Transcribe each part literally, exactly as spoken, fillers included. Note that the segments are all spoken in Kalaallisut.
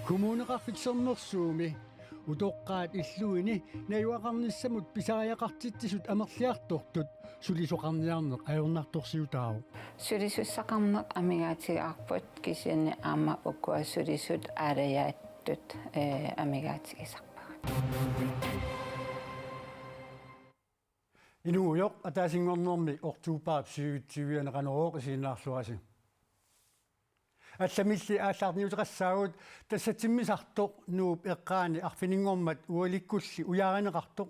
Kommuneqarfik Sermersuumi utoqqaat illuini najugaqarnissamut pisariaqartitsisut amerliartortut sulisoqarniarneq ajornartorsiutaavoq. Sulisussaqarneq amigaatigaarput kisianni aamma ukua sulisut aalajaattut, ee, amigaatigisarpagut. Inuugujoq ataasinngornermi oktobarip syvogtyve-ani Qanorooq isiginnaarluarisi. Allamilli aallarniuteqassaagut, tassa timmisartoq Nuup eqqaani arfininngormat ualikkulli ujaarineqartoq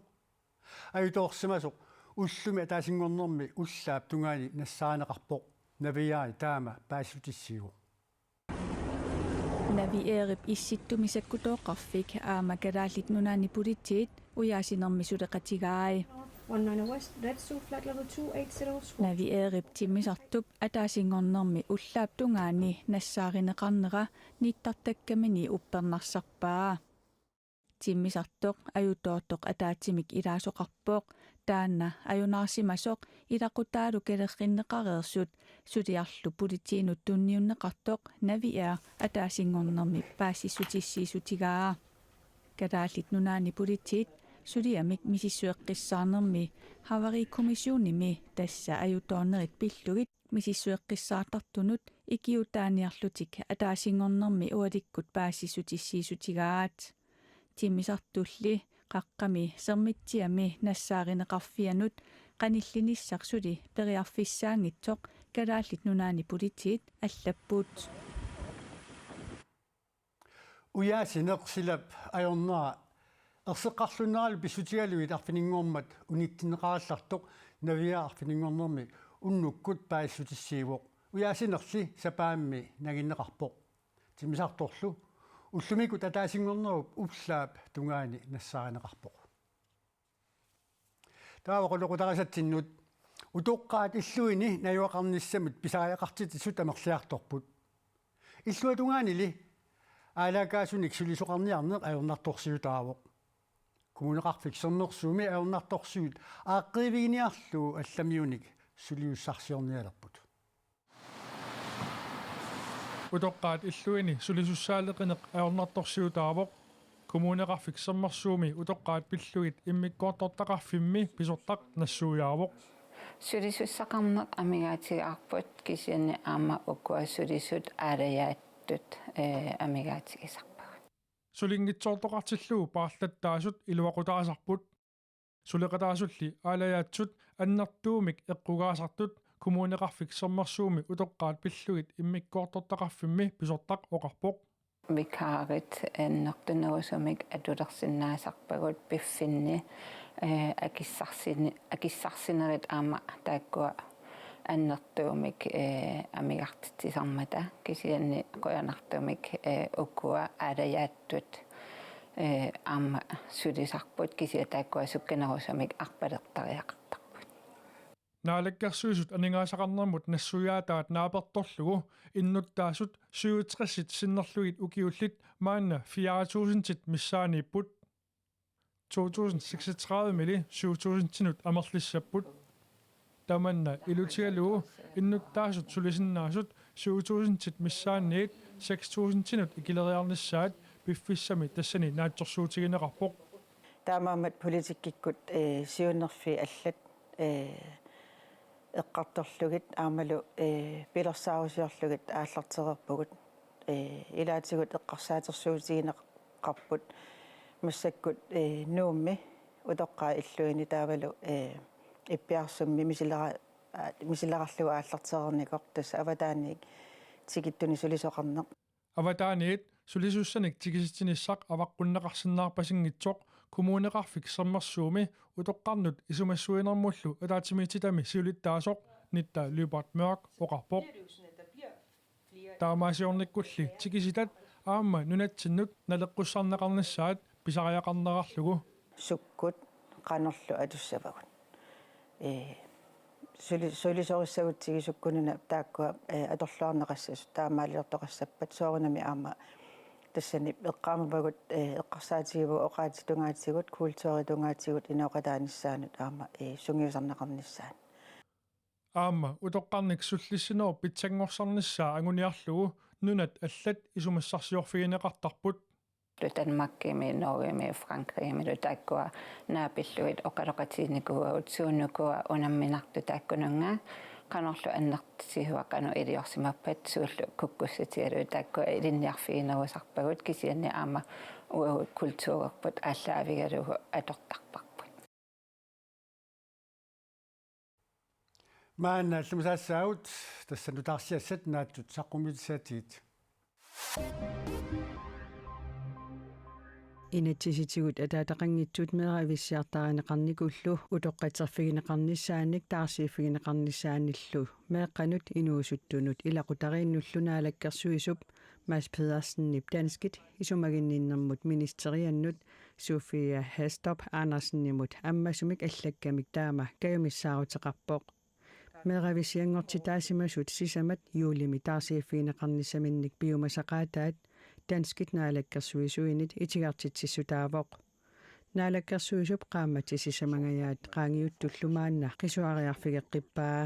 ajutoorsimasoq ullumi ataasinngornermi ullaap tungaani nassaarineqarpoq. Naviaari taama paasissutissiivoq. Naviaarip Issittumisakkutooqarfik aamma Kalaallit Nunaanni Politiit ujaasinermi suleqatigai. One nine West, Red Zoo, flight level two eight zero squawk. Naviaarip timmisartup ataasinngornermi ullaap tungaani nassaarineqarnera nittartakkamini uppernarsarpaa. Timmisartoq ajutoortoq ataatsimik ilaasoqarpoq, taanna ajunaarsimasoq ilaqutaalu kalerrinneqareersut suliarlu politiinut tunniunneqartoq Naviaar ataasinngornermi paasissutissiissutigaa. Kalaallit Nunaanni Politiit suliamik misissueqqissaarnermi Havarikommissionimi, tassa ajutoornerit pillugit misissueqqissaartartunut, ikiutaaniarlutik ataasinngornermi ualikkut paasissutissiissutigaat. Timmisartulli qaqqami Sermitsiami nassaarineqarfianut qanillinissaq suli periarfissaanngitsoq Kalaallit Nunaanni Politiit allapput. Ujaasineq silap ajornera erseqqarluinnaralu pissutigalugit arfininngormat unitsinneqarallartoq Naviaar arfininngornermi unnukkut paasissutissiivoq. Ujaasinerli sapaammi nanginneqarpoq. Timmisartorlu ullumikkut ataasinngornerup ullaap tungaani nassaarineqarpoq. Taava qulequtarisatsinnut. Utoqqaat illuini najugaqarnissamut pisariaqartitsisut amerliartorput. Illuatungaanili aalaakaasunik sulisoqarniarneq ajornartorsiutaavoq. Kommuneqarfik Sermersuumi ajornartorsiut aaqqiiviginiarlugu allamiunik suliussarsiornialerput. Utoqqaat illuini sulisussaaleqineq ajornartorsiutaavoq. Kommuneqarfik Sermersuumi utoqqaat pillugit immikkoortortaqarfimmi pisortaq nassuiaavoq. Sulisussaqarneq amigaatigaarput kisianni aamma ukua sulisut aalajaattut, ee, amigaatigisarpagut. Sulinngitsoortoqartillugu paarlattaasut iluaqutaasarput. Suleqataasulli aalajaatsut annertuumik eqqugaasartut Kommuneqarfik Sermersuumi utoqqaat pillugit immikkoortortaqarfimmi pisortaq oqarpoq. Vikaarit annertunerusumik atulersinnaasarpagut piffinni, ee, akissarsini-, akissarsinerit aamma taakkua annertuumik, ee, amigartitsisarmata kisianni qujanartumik, ee, ukua aalajaattut, ee, aamma sulisarput kisianni taakkua sukkanerusumik arpalertariaqartarput. Naalakkersuisut aningaasaqarnermut nassuiaataat naapertorlugu innuttaasut syvogtresit sinnerlugit ukiullit maanna fire tusindit missaaniipput. To tusind seksogtredive-mili syv tusindinut amerlissapput. Tamanna ilutigalugu innuttaasut sulisinnaasut syv tusindit missaanniit seks tusindinut ikileriarnissaat piffissami tassani naatsorsuutigineqarpoq. Taamaammat politikkikkut, ee, siunnerfiit allat, ee, eqqartorlugit aammalu, ee, pilersaarusiorlugit aallartereerpugut. Ee, ilaatigut eqqarsaatersuutigineqarput massakkut, ee, Nuummi utoqqaat illuini taavalu, ee, Ippiarsummi misilera-, aa, misilerarlugu aallartereernikoq, tassa avataaniit tikittunik sulisoqarneq. Avataaniit sulisussanik tikisitsinissaq avaqqunneqarsinnaarpasinngitsoq Kommuneqarfik Sermersuumi utoqqarnut isumassuinermullu ataatsimiititami siulittaasoq Nitta Lyberth Mørch oqarpoq. Taamaasiornikkulli tikisitat aamma nunatsinnut naleqqussarneqarnissaat pisariaqarnerarlugu. Sukkut qanorlu atussavagut. Ee, suli-, sulisorissagutsigu sukkununa taakkua, ee, atorluarneqassasut taamaaliortoqassappat, soorunami aamma tassani eqqaamavagut, ee, eqqarsaatigivagut oqaatsit tungaatigut, kulturit tungaatigut inooqataanissaannut aamma, ee, sungiusarneqarnissaat. Aamma utoqqarnik sullissinerup pitsanngorsarnissaa anguniarlugu Nunat allat isumassarsiorfigineqartarput. Danmarkimi, Norgemi, Frankrigimilu taakkua naapillugit oqaloqatiginikuuagut suunukua unamminartut taakkununnga, qanorlu annertutigisut qanoq iliorsimappat, suullu kukkussutigalugu, taakkua ilinniarfiginerusarpagut, kisianni aamma uagut kulturerput aallaavigalugu atortarparput. Maanna allamasaassagut, tassa nutaarsiassat naatsut saqqummiussisaatigit. Inatsisitigut ataataqanngitsut meeravissiartarineqarnikullu utoqqatserfigineqarnissaannik taarsiiffigineqarnissaanillu meeqqanut inuusuttunut ilaqutariinnullu naalakkersuisup Mads Pedersenip danskit isumaginninnermut ministeriannut Sofie Hæstorp Andersenimut ammasumik allakkamik taama kajumissaaruteqarpoq. Meeravissianngortitaasimasut sisamat juulimi taarsiiffigineqarnissaminnik piumasaqaataat danskit naalakkersuisuinit itigartitsissutaavoq. Naalakkersuisup qaammatit sisamangajaat qaangiuttullu maanna qisuariarfigeqqippaa.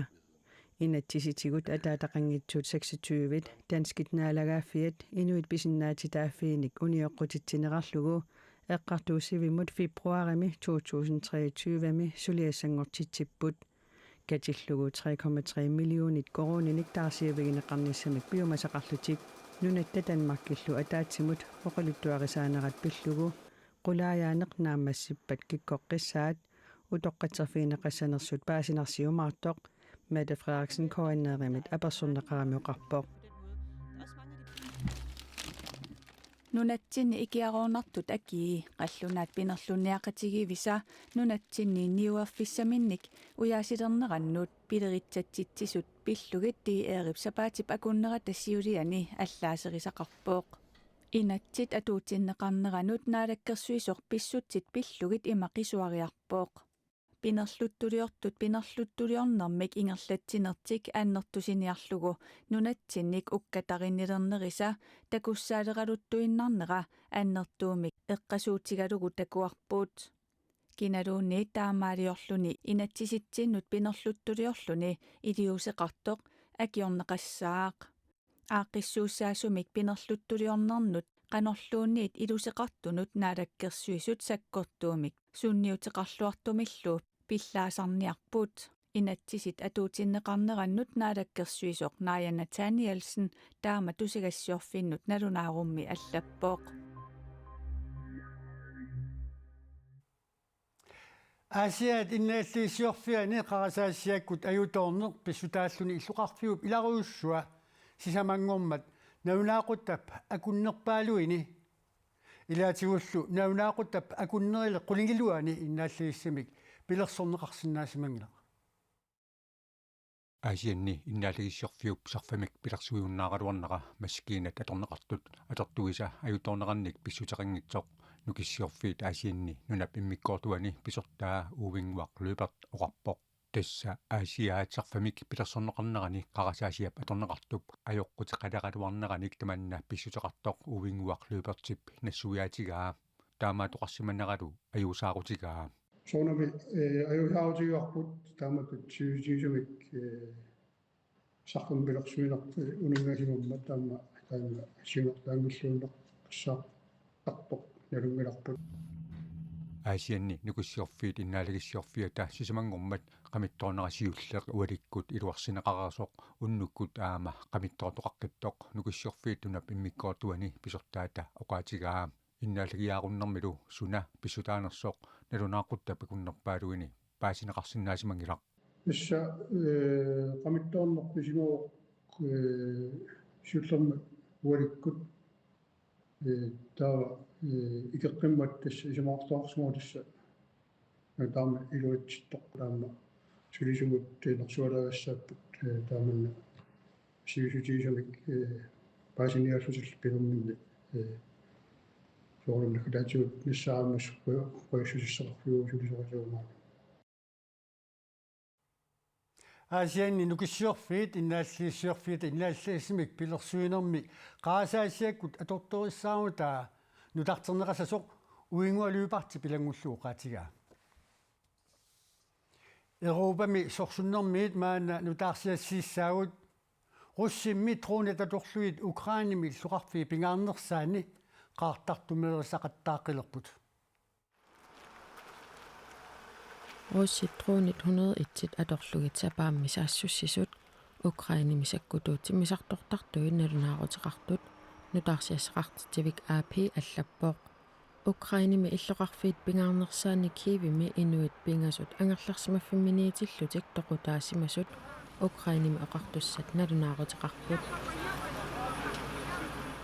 Inatsisitigut ataataqanngitsut seksogtyve danskit naalagaaffiat inuit pisinnaatitaaffiinik unioqqutitsinerarlugu eqqartuussivimmut februarimi to tusind treogtyve-mi suliassanngortitsipput. Katillugu tre komma tre millionit koruuninik taarsiiffigineqarnissamik piumasaqarlutik nunatta Danmarkillu ataatsimut oqaluttuarisaanerat pillugu qulaajaaneq naammassippat kikkoqqissaat utoqqatserfigineqassanersut paasinarsiumaartoq, Mette Frederiksen K N R-imit apersorneqarami oqarpoq. Nunatsinni ikiaroornartut akii qallunaat pinerlunniaqatigivisa nunatsinni niuerfissaminnik ujaasilernerannut pileritsatsitsisut pillugit D R-ip sapaatip akunnerata siuliani allaaserisaqarpoq. Inatsit atuutsinneqarneranut naalakkersuisoq pissutsit pillugit ima qisuariarpoq: Pinerluttuliortut pinerluttuliornermik ingerlatsinertik annertusiniarlugu nunatsinnik ukkatarinnilernerisa takussaaleraluttuinnarnera annertuumik eqqasuutigalugu takuarput. Kinaluunniit taamaaliorluni inatsisitsinnut pinerluttuliorluni iliuuseqartoq akiorneqassaaq. Aaqqissuussaasumik pinerluttuliornernut qanorluunniit iluseqartunut naalakkersuisut sakkortuumik sunniuteqarluartumillu pillaasarniarput. Inatsisit atuutsinneqarnerannut naalakkersuisoq Naaja Nathanielsen taama tusagassiorfinnut nalunaarummi allappoq. Aasiaat innaallagissiorfiani qarasaasiakkut ajutoorneq pissutaalluni illoqarfiup ilarujussua sisamanngormat nalunaaquttap akunnerpaaluini. Ilaatigullu nalunaaquttap akunnerili qulingiluani innaallagissamik pilersorneqarsinnaasimanngilaq. Aasianni innaallagissiorfiup sarfamik pilersuiunnaaraluarnera maskiinat atorneqartut atortuisa ajutoornerannik pissuteqanngitsoq Nukissiorfiit Aasianni nunap immikkoortuani pisortaa Uinnguaq Lyberth oqarpoq. Tassa Aasiaat sarfamik pilersorneqarnerani qarasaasiap atorneqartup ajoquteqaleqaluarnerani tamanna pissuteqartoq Uinnguaq Lyberthip nassuiaatigaa. Taamaattoqarsimaneralu ajuusaarutigaa. Soorunami, eh, ajuusaarutigaarput taamatut sivisutigisumik, eh, saqqummiilersuineq, eh, unammisimammat taama taanna siunertaanngilluinnartussaasartoq nalunngilarput. Aasianni Nukissiorfiit innaallagissiorfiata sisamanngormat qamittoornera siulleq ualikkut iluarsineqarasoq unnukkut aamma qamittoortoqaqqittoq Nukissiorfiit nunap immikkoortuani pisortaata oqaatigaa. Innaallagiaarunnermilu suna pissutaanersoq nalunaaquttap akunnerpaaluini paasineqarsinnaasimanngilaq. Tassa, eh, qamittoorneq pisimavoq, eh, siullermik ualikkut, eh, taava, eh, ikeqqimmat tassa isumaqartoqarsimavoq tassa taama iluatsittoq taama sulisugut, eh, nersualaagassaapput, eh, taamanna sivisutigisumik, eh, paasiniaallutillu pinerminni, eh, soorunami naggataatigut nassaariarmat qujassusissaqarfiuvoq sulisorisiumaarluni. Aasianni Nukissiorfiit innaallagissiorfiata innaallagissamik pilersuinermi qarasaasiakkut atortorissaarutaa nutarterneqassasoq Uinnguaq Lyberthip ilanngullugu oqaatigaa. Europami sorsunnermiit maanna nutaarsiassiissaagut. Russimmi dronit atorlugit Ukrainemi illoqarfiit pingaarnersaanni qaartartumeerisaqattaaqqilerput. Russit dronit hundrede et atorlugit sapaammi saassussisut Ukrainemi sakkutuut timmisartortartui nalunaaruteqartut nutaarsiassaqartitsivik A P allappoq. Ukrainemi illoqarfiit pingaarnersaanni Kievimi inuit pingasut angerlarsimaffimminiitillutik toqutaasimasut Ukrainemi oqartussat nalunaaruteqarput.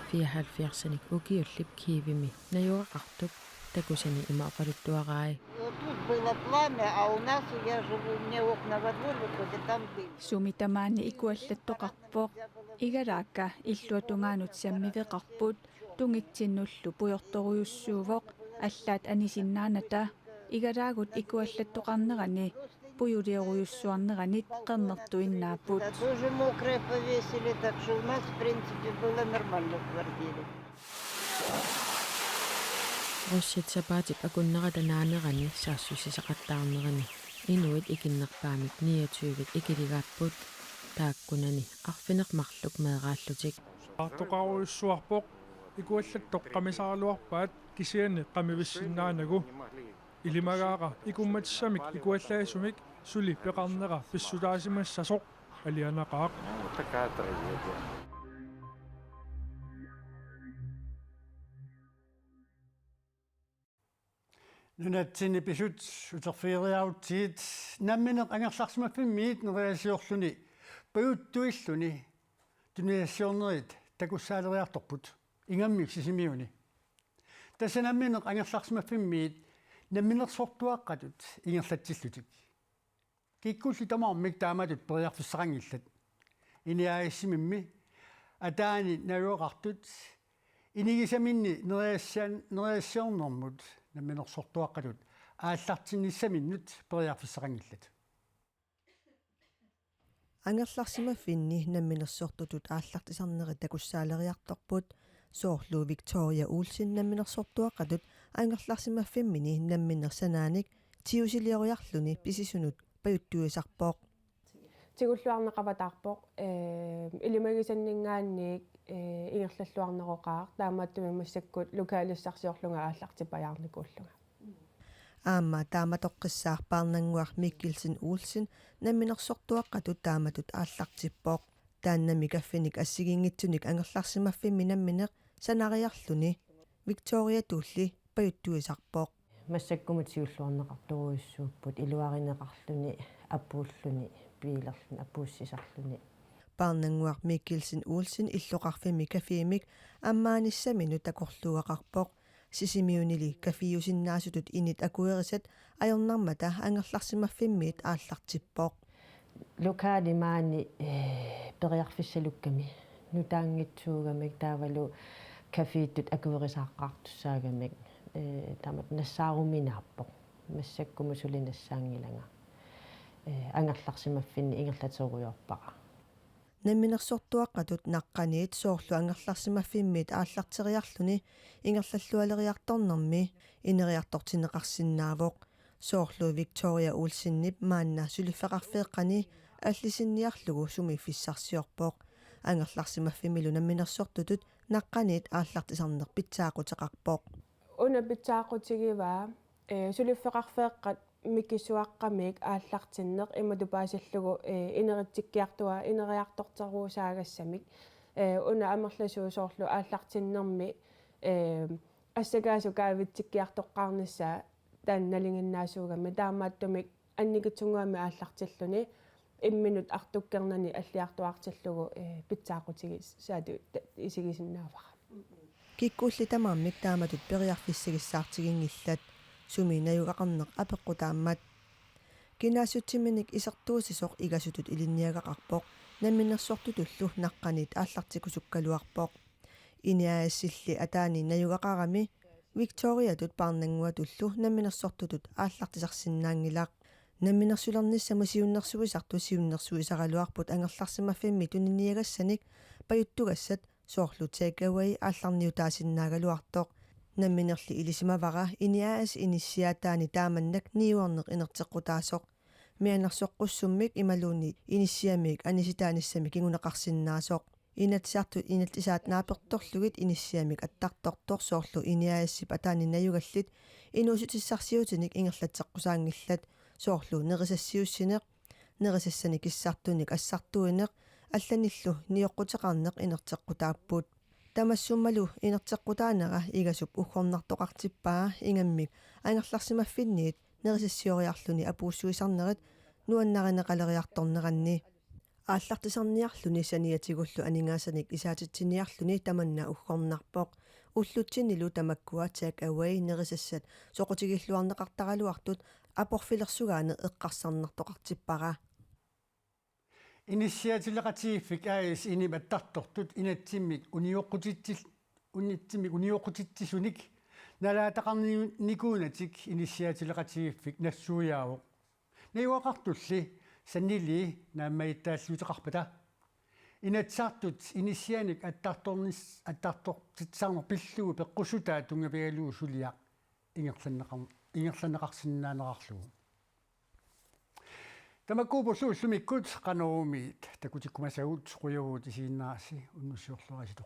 Fireoghalvfjerdsinik ukiullip Kievimi najugaqartup takusani ima oqaluttuarai. Вот тут было пламя, а у нас, я живу, у меня окна во двор выходят, там дым. Sumi tamaani ikuallattoqarpoq. Igalaakka illuatungaanut sammiveqarput, tungitsinnullu pujortorujussuuvoq, allaat anisinnaanata. Igalaagut ikuallattoqarnerani pujuliorujussuarneranit qernertuinnaapput. Тоже мокрое повесили, так что у нас, в принципе, было нормально в квартире. Russit sapaatip akunnerata naanerani saassussisaqattaarnerani inuit ikinnerpaamik niogtyve ikiligaapput, taakkunani arfineq-marluk meeraallutik. Qaartoqarujussuarpoq, ikuallattoqqamisaraluarpaat kisianni qamivissinnaanagu. Ilimagaara ikummatissamik ikuallaasumik suli peqarnera pissutaasimassasoq alianaqaaq. Вот такая трагедия. Nunatsinni pisut uterfigeriarutsigit nammineq angerlarsimaffimmit nerisassiorluni pajuttuilluni tunisassiornerit takussaaleriartorput ingammik Sisimiuni. Tassa nammineq angerlarsimaffimmit namminersortuaqqatut ingerlatsillutik. Kikkulli tamarmik taamatut periarfissaqanngillat. Ini A/S-imimmi ataani najugaqartut inigisaminni nerisassian-, nerisassiornermut namminersortuaqqatut aallartinnissaminnut periarfissaqanngillat. Angerlarsimaffinni namminersortutut aallartisarnerit takussaaleriartorput, soorlu Victoria Olsen namminersortuaqqatut angerlarsimaffimmini nammineq sanaanik tigusilioriarluni pisisunut pajuttuisarpoq. Tigulluarneqavataarpoq, ee, ilimagisanninngaanniit, ee, ingerlalluarneroqaaq, taamaattumik massakkut lokalissarsiorlunga aallartippajaarnikuullunga. Aamma taamatoqqissaaq Paarnannguaq Mikkelsen Olsen namminersortuaqqatut taamatut aallartippoq. Taannami kaffinik assigiinngitsunik angerlarsimaffimmi nammineq sanariarluni Victoriatulli pajuttuisarpoq. Massakkumut tigulluarneqartorujussuupput iluarineqarluni, apuulluni, biilerluni, apuussisarluni. Paarnannguaq Mikkelsen Olsen illoqarfimmi kaffiimik ammaanissaminut takorluugaqarpoq. Sisimiunili kaffiusinnaasutut init akuerisat ajornarmata angerlarsimaffimmiit aallartippoq. Lokali maani, ee, periarfissalukkami. Nutaanngitsuugamik taavalu kaffiittut akuerisaaqqaartussaagamik. Ee, taamatut nassaaruminaappoq. Massakkumut suli nassaanngilanga. Ee, angerlarsimaffinni ingerlaterujoorpara. Namminersortuaqqatut naqqaniit soorlu angerlarsimaffimmit aallarteriarluni ingerlallualeriartornermi ineriartortinneqarsinnaavoq. Soorlu Victoria Olsenip maanna suliffeqarfeeqqani allisinniarlugu sumiiffissarsiorpoq. Angerlarsimaffimmilu namminersortutut naqqaniit aallartisarneq pitsaaquteqarpoq. Una pitsaaqutigivaa, ee, suliffeqarfeeqqat mikisuaqqamik aallartinneq imatut paasillugu, ee, ineritsikkiartua ineriartorterusaagassamik. Ee, una amerlasuut soorlu aallartinnermi, ee, assakaasut kaavitsikkiartoqqaarnissaa taanna nalinginnaasuugami, taamaattumik annikitsunnguamik aallartilluni imminut artukkernani alliartuaartillugu, ee, pitsaaqutigissaatit ta-, isigisinnaavara. Kikkulli tamarmik taamatut periarfissagissaartiginngillat, sumi najugaqarneq apeqqutaammat. Kinaassutsimminik isertuussisoq igasutut ilinniagaqarpoq namminersortutullu naqqaniit aallartikusukkaluarpoq. Ini A/S-illi ataani najugaqarami Victoriatut Paarnannguatullu namminersortutut aallartisarsinnaanngilaq. Namminersulernissamut siunnersuisartut siunnersuisaraluarput angerlarsimaffimmi tuniniagassanik pajuttugassat soorlu takeaway aallarniutaasinnaagaluartoq. Namminerli ilisimavara Ini A/S inissiaataani taamannak niuerneq inerteqqutaasoq. mianersoqqussummik imaluunniit inissiamik anisitaanissamik kinguneqarsinnaasoq. Inatsisartut inatsisaat naapertorlugit inissiamik attartortoq soorlu INI A/S-ip ataani najugallit inuussutissarsiutinik ingerlatseqqusaanngillat, soorlu nerisassiussineq, nerisassanik kissartunik assartuineq allanillu nioqquteqarneq inerteqqutaapput. Tamassummalu inerteqqutaanera Igasup uggornartoqartippaa ingammik angerlarsimaffinniit nerisassioriarluni apuussuisarnerit nuannarineqaleriartorneranni. Aallartisarniarluni saniatigullu aningaasanik isaatitsiniarluni tamanna uggornarpoq. Ullutsinnilu tamakkua take away nerisassat soqutigilluarneqartaraluartut aporfilersugaaneq eqqarsarnartoqartippara. Inissiaatileqatigiiffik A/S INI-p attartortut inatsimmik unioqqutitsil-, inatsimmik unioqqutitsisunik nalaataqarnikuunatik inissiaatileqatigiiffik nassuiaavoq. Najugaqartulli saniatigut naammagittaalluteqarpata. Inatsisartut inissianik attartornis-, attartortitsisarneq pillugu peqqussutaat tunngavigalugu suliaq ingerlanneqar-, ingerlanneqarsinnaanerarlugu. Tamakkuupput ullumikkut Qanorumiit takutikkumasagut, qujavugut isiginnaarassi, unnussiorluaritsi.